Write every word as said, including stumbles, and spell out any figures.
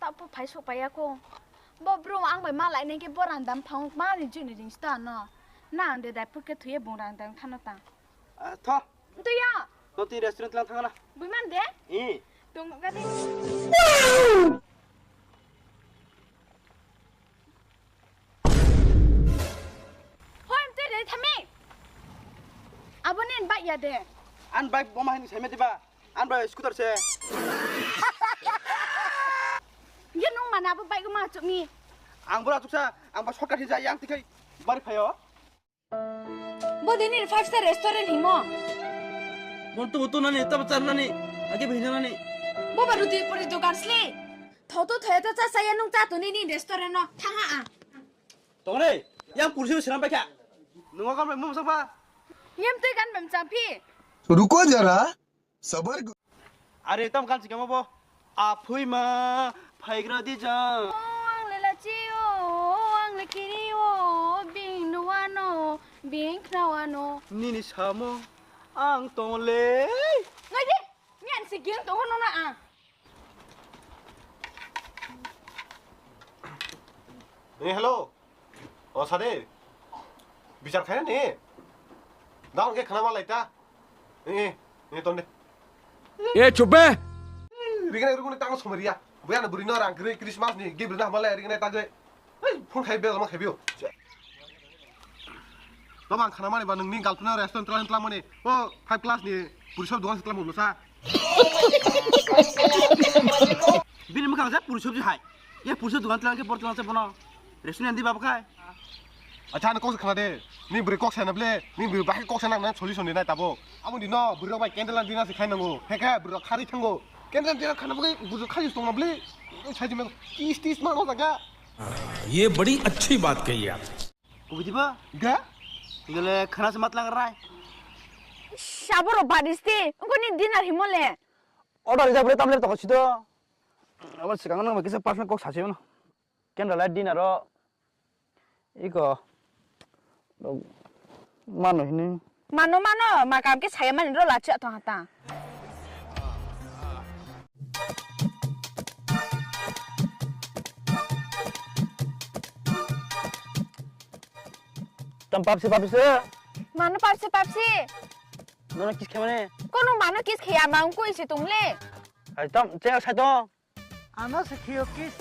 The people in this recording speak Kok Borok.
Tapo phai sok paiya ko. Bo brum ang bai ma lai nai ke bo rang dam phang ma ni juni ring sta no. Na ang de dai pur ke thuye bung rang dam thano ta. Ah, tho. Tuya. Toti restaurant lang thangna. Bui man de? Eh. Tung ga de. Hoi, mte re thami. Abo nen bike ya de. An bike boma hin saime diba. An bike scooter se. Ye nung mana abo bike ma chukni. Ang bura chuksa, ang ba shortcut hin ja yang tikai bari phayo. Bo dini five star restaurant himo. Bon tu tu nani, tab char nani, agi bhina nani. Bo ba ruti puri dogan sli. Thoto thoya to cha saya nung cha to nini restaurant no. Thang ha. Tongre, yang kursi siram baikha. Nungo kam mum sapa? Yem tui gan bam champi. Ruko jara, sabar. Are tam kan sikama bo. Aphui ma phaigra di jang. O ang le lachi o, o ang le kiri o, bing nuano, bing khnawano. Nini samo ang tongle. Ngai di, nyan si ging to hono na a. Ni hello. O sade. Bichar khaina ni. Daun ke khana malai ta. Eh, eh, tonde. E chup be. Rigna rugni tang somariya. Boya na buri no rang kri Christmas ni gift na malai rigna tagre. Ei, phone khai bel ma khai bio. Toma ang khana mani ba nungni girlfriend restaurant tlan tlan mani. O five class ni puri sob dogan tlan mo sa. Bini mukha sa puri sob hai. Ye puri sob dogan tlan ke por tlan se bono. Restaurant di baba khai. Acha, ano kok khana de. Ni bwrwi kok sana ble, ni bwrwi bahai kok sana nang solution de nai tabo. Amo di no, bwrwi bai candle dinner se khai nango. He khe bwrwi khari thango. Candle dinner khana bagwi bwrwi khari tongma ble. Sai jima kis tis ma no jaga. ये बड़ी अच्छी बात कही आप। Ugi diba? Ga? Gele khana se matlang rai. Saboro baristi, ungko ni dinner himole. Order jabule tamle toko sido. Abo sikang nang kisa personal kok sasi no. Candle light dinner o iko mano hini. Mano, mano, makam ke saya mani ro lachi atong hata. Tam papsi, papsi. Mano papsi, papsi. Nono kiss khamane? Kono mano kiss khaya ma ungko isi tungle. Ai tam, che sai to. Ano se khiyo kiss.